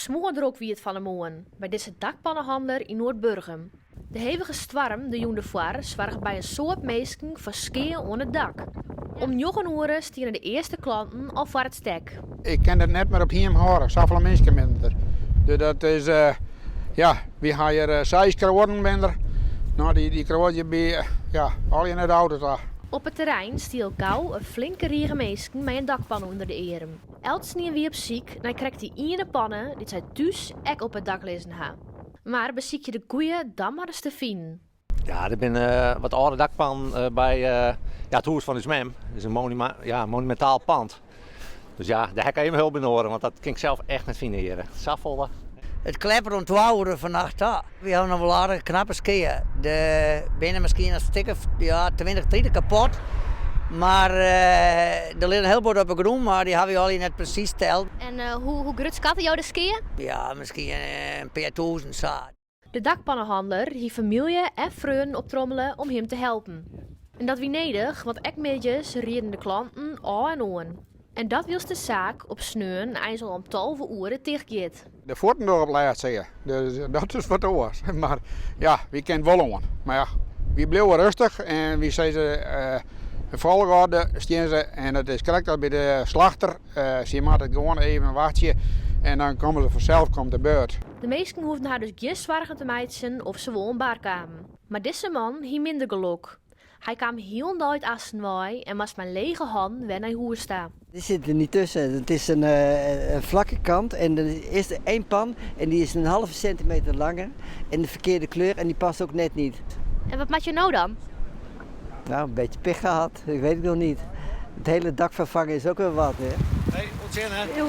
Smoardrok wie it fan 'e moarn by dizze dakpannehanneler yn Noardburgum. De hevige stoarm de jûn derfoar soarge by in soad minsken foar skea oan it dak. Om njoggen oere stiene de earste klanten al foar it stek. Ik kin it net mear op hiem hâlde, safolle minsken binne der. Dus dat is, ja, wy ha hjir seis kroaden binne der. No, dy kroadzje by, ja, allegear nei de auto ta. Op it terrein stie al gau in flinke rige minsken mei in dakpanne ûnder de earm. Eltsenien wie op syk nei krekt dy iene panne dy't sy thús ek op it dak lizzen ha. Mar besykje de goeie dan mar ris te finen. Ja, der binne wat âlde dakpannen by ja, it hûs fan ús mem. Dat is in ja, monumintaal pand. Dus ja, dêr ha ik even help by nedich, want dat kin ik sels echt net fine hjir. Safolle. It kleppere oant twa oere fannacht ta. Wy hawwe noch wol aardich knappe skea. Der binne miskien in stik of ja, 20, 30 kapot. Mar der lizze in hiel protte op 'e grûn, mar dy hawwe wy allegear net presys teld. En hoe grut skatte jo de skea? Ja, miskien in pear tûzen sa. De dakpannehanneler hie famylje en freonen optrommele om him te helpen. En dat wie nedich, want ek middeis rieden de klanten ôf en oan. En dat wylst de saak op sneon eins al om 12 oere ticht giet. De fuotten dogge op lêst sear, dus dat is wat oars. Mar ja, wy kinne it wol oan. Mar ja, wy bliuwe rêstich en wy sizze de folchoarder stean se en it is krekt as by de slachter, sy moatte gewoan even wachtsje en dan komme se fansels komt de beurt. De minsken hoegden har dus gjin soargen te meitsjen oft se wol oan bar kamen. Mar dizze man hie minder gelok. Hy kaam hielendal út Assen wei en moast mei lege hannen wer nei hûs ta. Die zit er niet tussen. Het is een vlakke kant en er is één pan en die is een halve centimeter langer en de verkeerde kleur en die past ook net niet. En wat moat je no dan? Nou, een beetje pech gehad. Ik weet het nog niet. Het hele dak vervangen is ook wel wat, hè? Hey, oant sjen, hè?